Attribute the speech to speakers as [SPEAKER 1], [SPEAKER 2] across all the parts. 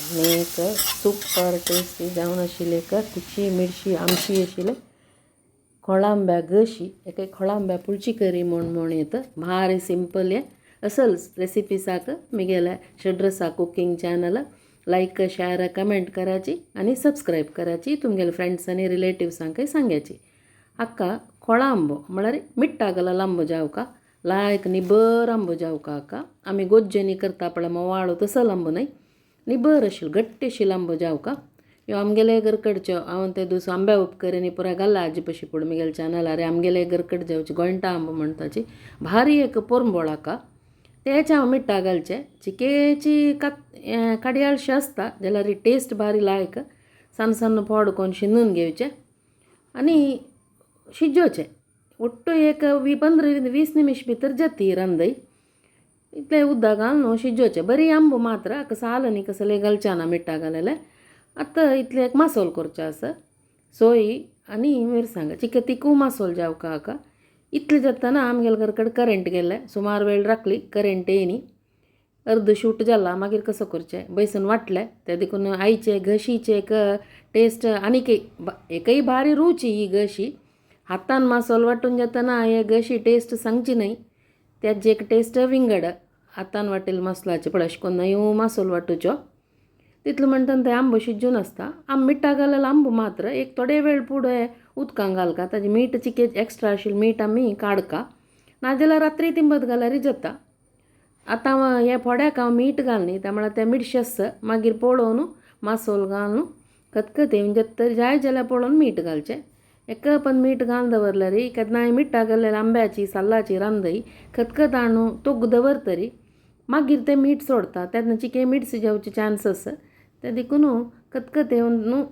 [SPEAKER 1] आनी एक super tasty जावन आशिल्ली एक तिखशी मिर्शी आमशी आशिल्ले खोळांब्या घशी एका खोळांब्या पुळची करी म्हूण म्हूण येता भारी सिंपल हे असल रेसिपीसाक मिगेल्या Shadrasa cooking channel like share comment करायची आनी सबस्क्रायब करायची तुमगेले फ्रेंड्स आनी रिलेटिव्सांकय सांगायची. हाका खोळांबो म्हळ्यार मिठ्ठा घालल आंबो जावका लायक निबर आंबो जावका हाका आमी गोज्जेनी करता पळय म्होवाळो तसो आंबो न्हय, निबर आशिल्लो घट्ट आशिल्लो आंबो जावका. ह्यो आमगेले घरकडच्यो हांव ते दिवस आंब्या उपकरणी पुराय घाला आजी पशी पूण मिगेले चॅनलार आमगेले घरकड जावची गोंयटा आंबो म्हणटाची भारी एक पोरंबोळ हाका. तेच हांव मिठ्ठा घालचे चिकेची काडयाळशी आसता जाल्यार टेस्ट भारी लायक सन्न सन्न फोड कोन्न शिनून घेवचे आनी शिजोवचे ಒಟ್ಟು एक 15-20 निमिश भितर जाता ही रांदय. इतलें उदक घालून शिजोवचें बरी आंबो मात्र हाका साल आनी कसलें घालचें ना मिठ्ठा घालेलें. आतां इतलें एक मासोल करचें आसा सोय आनी मिरसांग चिके तिकू मासोल जावका हाका. इतलें जाताना आमगेले घर कडेन करंट गेल्लें सुमार वेळ राखली करंट येयनी अर्द शूट जाला मागीर कसो करचें बैसून वांटलें तें देखून आयचे घशीचे एक टेस्ट आनीक एकय भारी रुची ही घशी हातान मासोल वांटून जाताना हे घशी टेस्ट सांगची न्हय तेजी एक टेस्ट विंगड हातान वाटिल्ले मसलाचे पळय अशें करून न्हय मासोल वांटूच्यो तितलो म्हणटा ते आंबो शिजून आसता. आमी मिठ्ठा घालेलो आंबो मात्र एक थोडे वेळ फुडें उदकान घालका ताजें मीठ चिके एक्स्ट्रा आशिल्लें मीठ आमी काडका नाजाल्यार रात्री तिंबत घाल्यारय जाता. आतां हांव हे फोड्याक हांव मीठ घालनी त्या म्हळ्यार तें मिरशें आसा मागीर पळोवन मासोल घालून खतखतें जाता जाय जाल्यार पळोवन मीठ घालचें. एका पण मीठ घालून दवरल्यार केन्नाय मिठ्ठा घाल्लेल्या आंब्याची साल्लाची रांदय खतखत हाडून तोग दवरतरी मागीर तें मीठ सोडता तेन्ना चिके मीठ जावचे चान्स आसा तें देखून खतखतें न्हू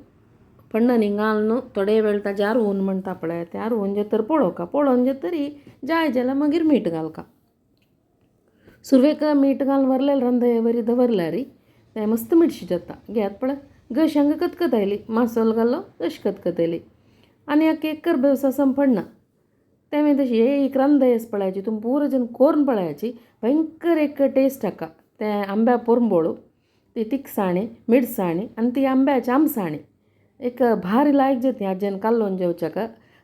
[SPEAKER 1] फोण्णांनी घालून थोडे वेळ ताजें आरवून म्हणटा पळय तें आरवून जातर पळोवका पळोवन जातरी जाय जाल्यार मागीर मीठ घालका. सुरवेक मीठ घालून वरलेलें रांदय बरी दवरल्यार तें मस्त मिरशी जाता. घेयात पळय घश हांगा खतखत आयली मासोल घालो घश खतखतयली आनी हाका एक करबेवसा संपडना तें तशी एक रांदय आसा पळयाची तुमी पुरो जण कोरून पळयाची भयंकर एक टेस्ट हाका तें आंब्या पोरंबोळू ती तिखसाणी मिरसाणी आनी ती आंब्याची आमसाणी एक भारी लायक जाता हाजेन कालोवन जेवच्याक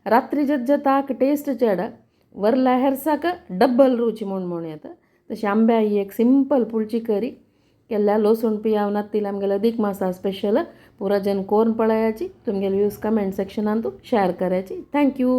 [SPEAKER 1] रात्री जत जाता टेस्ट चेड वरल्या हेरसाक डब्बल रुची म्हूण म्हूण येता. तशी आंब्या ही एक सिंपल पुळची करी केल्ल्या लसूण पियाव नातिल्ले आमगेले अदीक मासा स्पेशल पुरा जन कोरून पळयाची तुमगेले व्यूज कमेंट सेक्शनांतू शेअर करायची. Thank you.